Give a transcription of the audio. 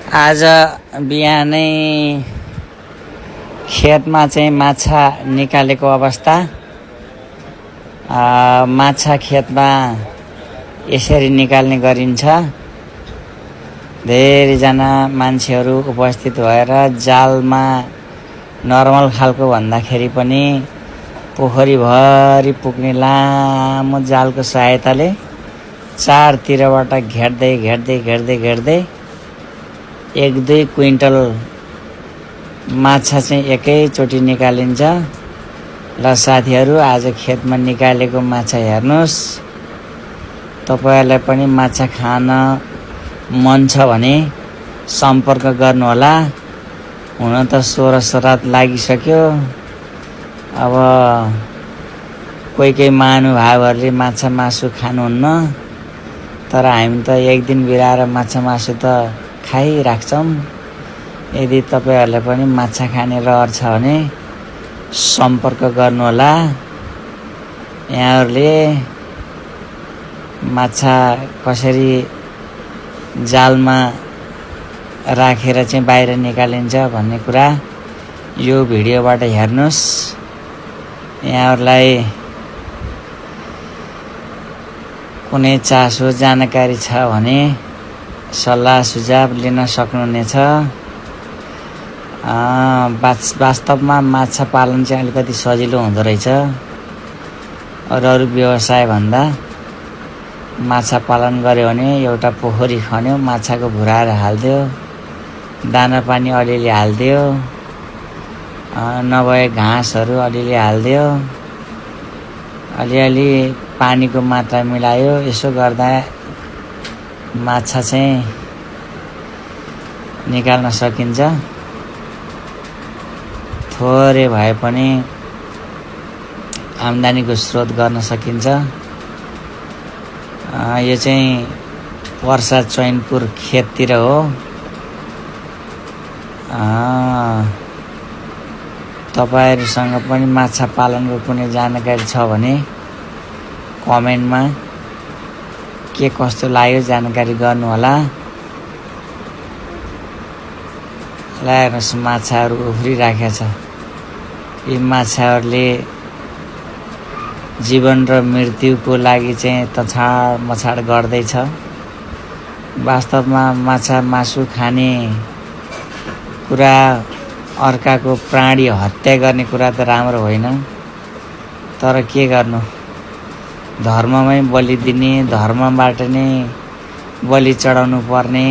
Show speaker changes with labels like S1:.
S1: आज बिहानै खेतमा चाहिँ माछा निकालेको अवस्था। माछा खेतमा यसरी निकाल्ने गरिन्छ। धेरैजना मान्छेहरू उपस्थित भएर जालमा नर्मल खालको भन्दाखेरि पनि पोखरीभरि पुग्ने लामो जालको सहायताले चारतिरबाट घेर्दै घेर्दै घेर्दै घेर्दै 1-2 क्विन्टल माछा चाहिँ एकैचोटि निकालिन्छ। ल साथीहरू, आज खेतमा निकालेको माछा हेर्नुहोस्। तपाईहरुलाई पनि माछा खान मन छ भने सम्पर्क गर्नुहोला। हुन त 16 श्राद्ध लागिसक्यो। अब कोही महानुभावहरूले माछा मासु खानुहुन्न, तर हामी त एक दिन बिराएर माछा मासु त खाइराख्छौं। यदि तपाईहरुलाई पनि माछा खाने रहर छ भने सम्पर्क गर्नुहोला। यहाँहरुले माछा कसरी जालमा राखेर चाहिँ बाहिर निकालिन्छ भन्ने कुरा यो भिडियोबाट हेर्नुस्। यहाँहरुलाई कुनै चासो जानकारी छ भने सल्लाह सुझाव लिन सक्नुहुनेछ। वास्तवमा माछा पालन चाहिँ अलिकति सजिलो हुँदो रहेछ। अरू व्यवसाय भन्दा माछा पालन गर्यो भने एउटा पोखरी खन्यो, माछाको भुराएर हाल्दियो, दाना पानी अलिअलि हाल्दियो, नभए घाँसहरू अलिअलि हाल्दियो, अलिअलि पानीको मात्रा मिलायो। यसो गर्दा माछा चाहिँ निकाल्न सकिन्छ। थोरै भए पनि आम्दानीको स्रोत गर्न सकिन्छ। यो चाहिँ पर्सा चैनपुर खेततिर हो। तपाईहरुसँग पनि माछा पालनको कुनै जानकारी छ भने कमेन्टमा के कस्तो लाग्यो जानकारी गर्नुहोला। हेर्नुहोस्, माछाहरू उफ्रिराखेको छ। यी माछाहरूले जीवन र मृत्युको लागि चाहिँ तछाड मछाड गर्दैछ। वास्तवमा माछा मासु खाने कुरा, अर्काको प्राणी हत्या गर्ने कुरा त राम्रो होइन, तर के गर्नु, धर्ममै बलि दिने, धर्मबाट नै बलि चढाउनु पर्ने